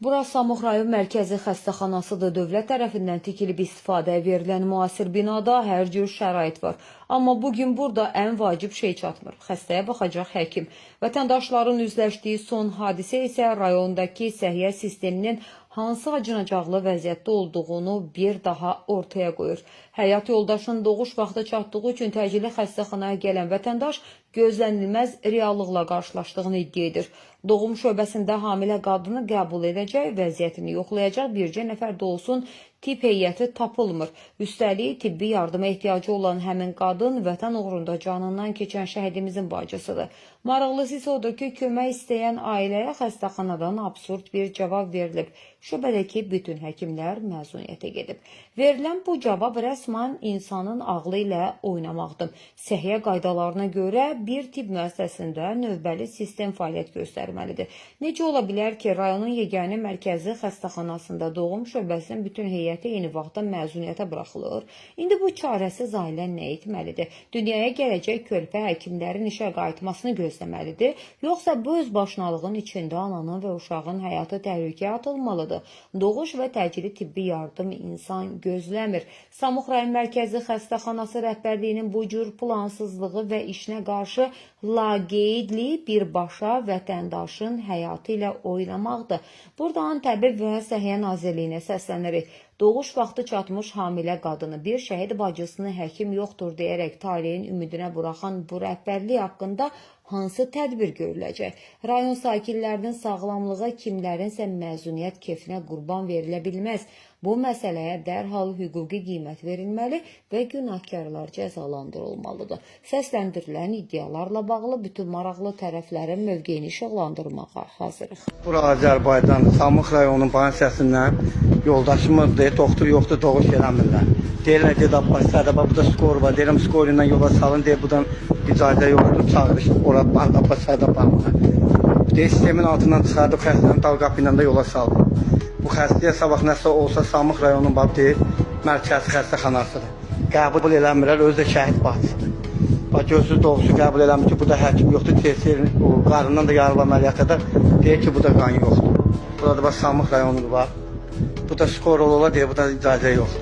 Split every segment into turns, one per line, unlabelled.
Bura Samux rayon mərkəzi xəstəxanasıdır. Dövlət tərəfindən tikilib istifadəyə verilən müasir binada hər cür şərait var. Amma bu gün burada ən vacib şey çatmır. Xəstəyə baxacaq həkim. Vətəndaşların üzləşdiyi son hadisə isə rayondakı səhiyyə sisteminin hansı acınacaqlı vəziyyətdə olduğunu bir daha ortaya qoyur. Həyat yoldaşının doğuş vaxtı çatdığı üçün təcili xəstəxanaya gələn vətəndaş gözlənilməz reallıqla qarşılaşdığını iddia edir. Doğum şöbəsində hamilə qadını qəbul edəcək, vəziyyətini yoxlayacaq bircə nəfər də olsun tibb heyəti tapılmır. Üstəlik, tibbi yardıma ehtiyacı olan həmin qadın vətən uğrunda canından keçən şəhidimizin bacısıdır. Maraqlısı isə odur ki, kömək istəyən ailəyə xəstəxanadan absurd bir cavab verilib. Şöbədəki bütün həkimlər məzuniyyətə gedib. Verilən bu cavab rəsmən insanın ağlı ilə oynamaqdır. Səhiyyə qaydalarına görə bir tibb müəssisəsində növbəli sistem fəaliyyət göstərməlidir. Necə ola bilər ki, rayonun yeganə mərkəzi xəstəxanasında doğum şöbəsinin bütün heyəti eyni vaxtda məzuniyyətə buraxılır? İndi bu çarəsiz ailə nə etməlidir? Dünyaya gələcək körpə həkimlərin işə qayıtmasını gözləməlidir, yoxsa bu özbaşınalığın içində ananın və uşağın həyatı təhlükəyə atılmalıdır? Doğuş və təcili tibbi yardım insan gözləmir. Samux rayon mərkəzi xəstəxanası rəhbərliyinin bu cür plansızlığı və işinə qarşı laqeydliyi birbaşa vətəndaşın həyatı ilə oynamaqdır. Buradan Təbib və Səhiyyə Nazirliyinə səslənirik. Doğuş vaxtı çatmış hamilə qadını bir şəhid bacısını həkim yoxdur deyərək taleyin ümidinə buraxan bu rəhbərlik haqqında hansı tədbir görüləcək? Rayon sakinlərinin sağlamlığı kimlərinsə məzuniyyət kefinə qurban verilə bilməz. Bu məsələyə dərhal hüquqi qiymət verilməli və günahkarlar cəzalandırılmalıdır. Səsləndirilən iddialarla bağlı bütün maraqlı tərəflərin mövqeyini işıqlandırmağa hazırıq.
Bura Azərbaycan, Samux rayonunun Bansəsindən yoldaşımızdır, doktor yoxdur, doğuş eləmirlər. Deyirlər get Abbas Sədəba, bu da skor var. Deyirəm skor ilə yola salın, deyir budan icazə yoxdur, çağırış ora Abbas Sədəba. Deyir sistemin altından çıxardıb xəstəni dal qapı ilə də yola saldı. Bu xəstəyə sabah nəsə olsa Samux rayonunun bax deyir, mərkəzi xəstəxanasıdır. Qəbul eləmirlər, özü də şəhid bacısıdır. Bax gözsüz doğuşu qəbul eləmir ki, burada həkim yoxdur, TC o qarından da yarıl əməliyyata da deyir ki, burada qan yoxdur. Burada bax Samux rayonudur bax. Bu da skor ola deyir, burada icazə yoxdur.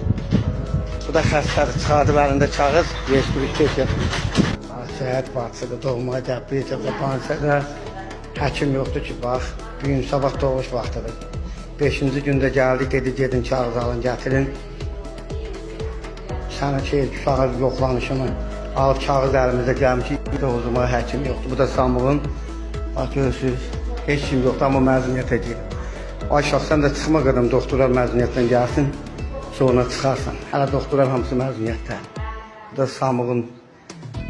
Bu da xəstədir, çıxardıb əlində kağız, resturi keçir. Şəhid bacısıdır, doğmaya gəlib, bir də həkim yoxdur ki, bax, bu gün sabah doğuş vaxtıdır. Beşinci gündə gəldik, dedi gedin kağız alın, gətirin. Sənə şey, uşağı yoxlanışını alıb kağız əlimizdə gəlmiş, doğuzuma həkim yoxdur. Bu da Samuğun, bax görürsünüz, heç kim yoxdur, amma məzuniyyətə gedir. Ay uşaq, sən də çıxma qədəm doktorlar məzuniyyətdən gəlsin, sonra çıxarsan. Hələ doktorlar hamısı məzuniyyətdə. Bu da Samuğun,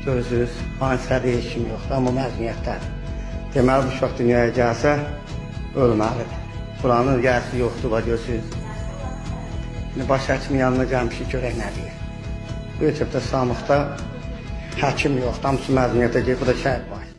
görürsünüz, hansıda heç kim yoxdur, amma məzuniyyətdədir. Deməli, bu uşaq dünyaya gəlsə, ölməlidir. Buranın yəsi yoxdur, bax görürsünüz. İndi baş həkimin yanına gəlmişik, görək nə deyir. Bu etapda Samuxda həkim yoxdur, hamısı məzuniyyətə gedir, bu da şəhid başı.